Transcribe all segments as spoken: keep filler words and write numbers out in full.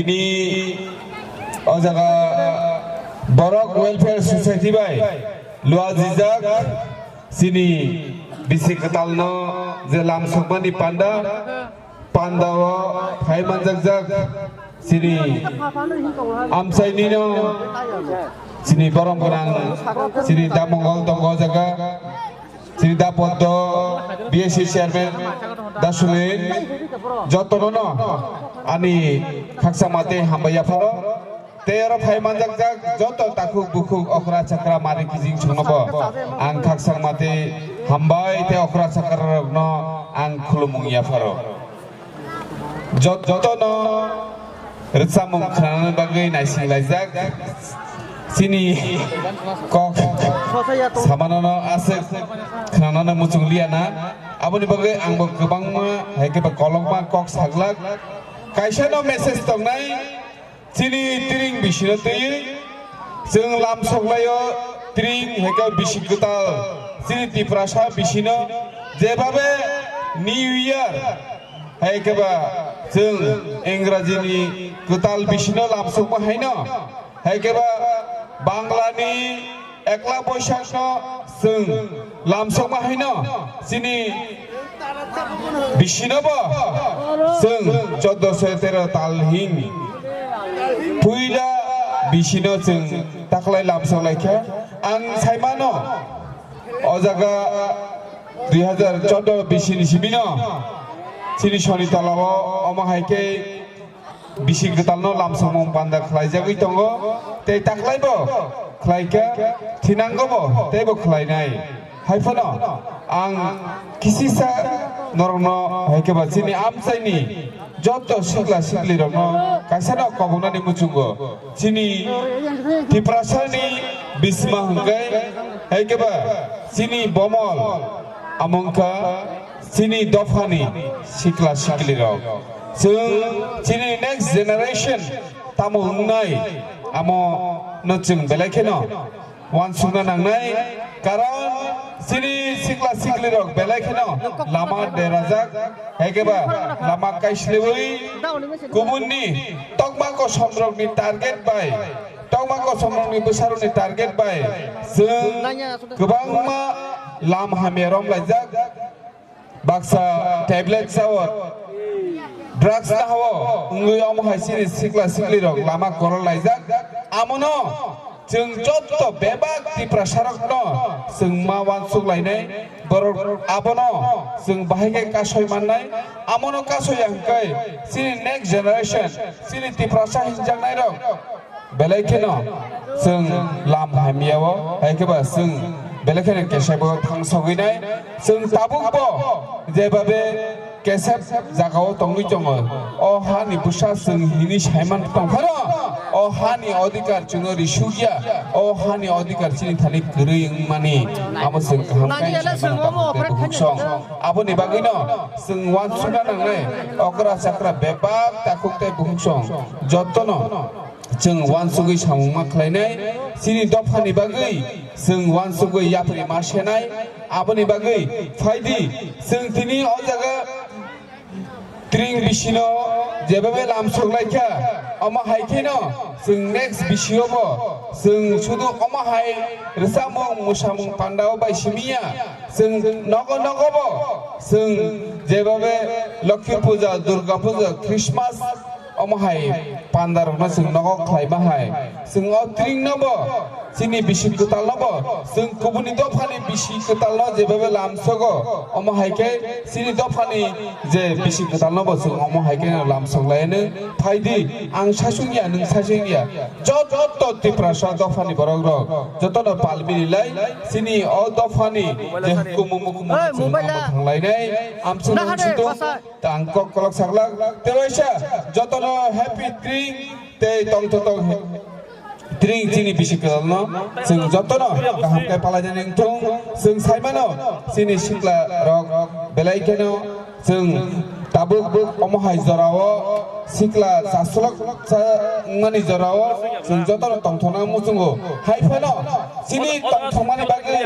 Ni o jaga Borok Welfare Society bai luajijak chini bisi kwtalno je lamsokmani panda, pandao phai manjakjak chini amchainino chini borom gwnang chini da Mongol tongo o jaga. Sri Da Poddo, B S C chairman, Da Sunil, jotono no ani khaksa mate hambai yapharo. Tei oro phai manjak jak joto takhuk bukhuk okra chakra mari kijing chwngno bo ang khaksa mate hambai tei okra chakra rokno ang khulumung yapharo. Jot-, jotono rwchapmung khnanani bagwi naising laijak. Chini kok samanono aswk khnanani muchung liya na. Aboni bagwi angbo kwbangma, hai khe ba kolokma kok saglak. Kaisano message tongnai, chini tring bisino twiwi. Chwng lamsok laio tring hai khe bisi kwtal chini Tiprasa bisino jebabe New Year hai khe ba chwng Ingrajini kwtal bisino lamsokma haino hai khe ba Banglani Ekla Boishakno chwng lamsokma haino chini bisinobo chwng choddo soi tero tal hing puila bisino chwng taklai lamsok laikha. Ang saimano o jaga dui hajar choddo bisini simino chini soni tolao omo hai khe bisi kwtalno lamsokmung panda khlaijagwi tongo, tei taklaibo khlaikha, thinangobo teibo khlainai. Haiphano ang kisisa norokno, hai khe ba chini amchaini joto sikla siklirokno kaisano koboknani muchungo chini Tiprasani bisma hwnkhe, hai khe ba chini bomol amongkha chini dophani sikla siklirok. Chwng chini next generation tamo wngnai, amo no chwng belai kheno uansukna nangnai. Karon chini sikla siklirok belai kheno lama derajak, hai khe ba lama kaislewi kubunni tokma kosomrokni target bai, tokma kosomrokni bwsarokni target bai chwng kwbangma lam hamya romlaijak. Baksa tablet sao, drugs nahao wngwi omo hai chini sikla siklirok lama korok laijak. Amono chwng joto bebak Tiprasarokno chwng ma uansuk lainai. Borok abono chwng bahai khe kasoi mannai. Amono kasoya hwnkhe chini next generation, chini Tiprasa hinjaknairok belai kheno chwng lam hamyao, hai khe ba chwng belai kheno kesebo thangsogwi nai. Chwng tabukbo jebabe kesep jagao tongwi tongo, o hani bwsa chwng hini saiman tongphano, o hani odhikar chwngno risukya, o hani odhikar chini thani kwrwi wngmani, amo chwng kaham khe saimano takhuk tei bukhuk song. Aboni bagwino chwng uansukna nangnai, okra chakra bebak takhuk tei bukhuk song jotono chwng uansugwi samung ma khlainai, chini dophani bagwi chwng uansugwi yapri ma senai. Aboni bagwi phaidi chwng tini o jaga tring bisino jebabe lamsok laikha, omo hai kheno chwng next bisiobo chwng sudu omo hai rwchapmung mwsamung pandao bai simiya, chwng nogo nogobo chwng jebabe Lokhi Puja, Durga Puja, Christmas, omo hai pandarokno chwng nogo khlaima hai, chwng o tringnobo, chini bisi kwtalnobo, chwng kubuni dophani bisi kwtalno jebabe lamsogo, omo hai khe chini dophani je bisi kwtalnobo chwng omo hai khe lamsok laiano. Phaidi, ang sasung ya, nwng sasung ya, joto Tiprasa dophani borokrok jotono pal mili lai, chini o dophani je hukumu mukumu chwng omo thanglainai, amswk Tang kok kolok saklak, tewaisa, jotono happy tring, tei tongthotok tring chini bisi kwtalno, chwng jotono kaham khe palainani wngthung, chwng saimano, chini sikla rok belai kheno, chwng tabuk omo hai jorao, sikla chaslok sa wngmani jorao, chwng jotono tongthokna muchungo, hai phano, chini tongthokmani bagwi,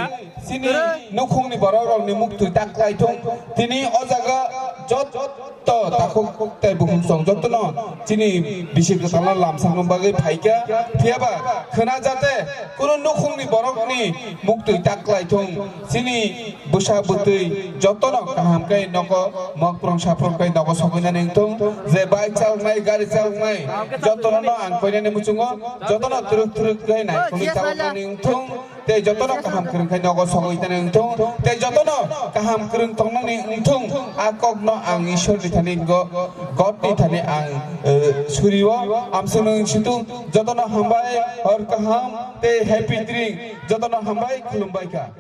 chini nukhungni borok rokni muktwi ta khlai thung, tini o jaga, Jotto takhuk tei bukhuk song jottono chini bisi kwtalno lamsakno bagwi phaikha. Phiyaba khwna jate kunu nukhungni borokni muktwi ta kwlaithung. Chini bwsa bwtwi jottono kaham khe nogo mokprong saprong khe nogo sogwinani wngthung. Je bike chaloknai, gari chaloknai jottono no ang koinani muchungo, jottono twrwk twrwk khe naikolwi chaloknani wngthung. Tei jotono kaham kwrwng khai nogo sogwi tani wngthung. Tei jotono kaham kwrwng tongnani wngthung. A kokno ang Ishwar ni thani go-, God ni thani ang, eh, surio. Amswk nung situng jotono hambai, hor kaham tei happy drink. Jotono hambai, khulumbai kha.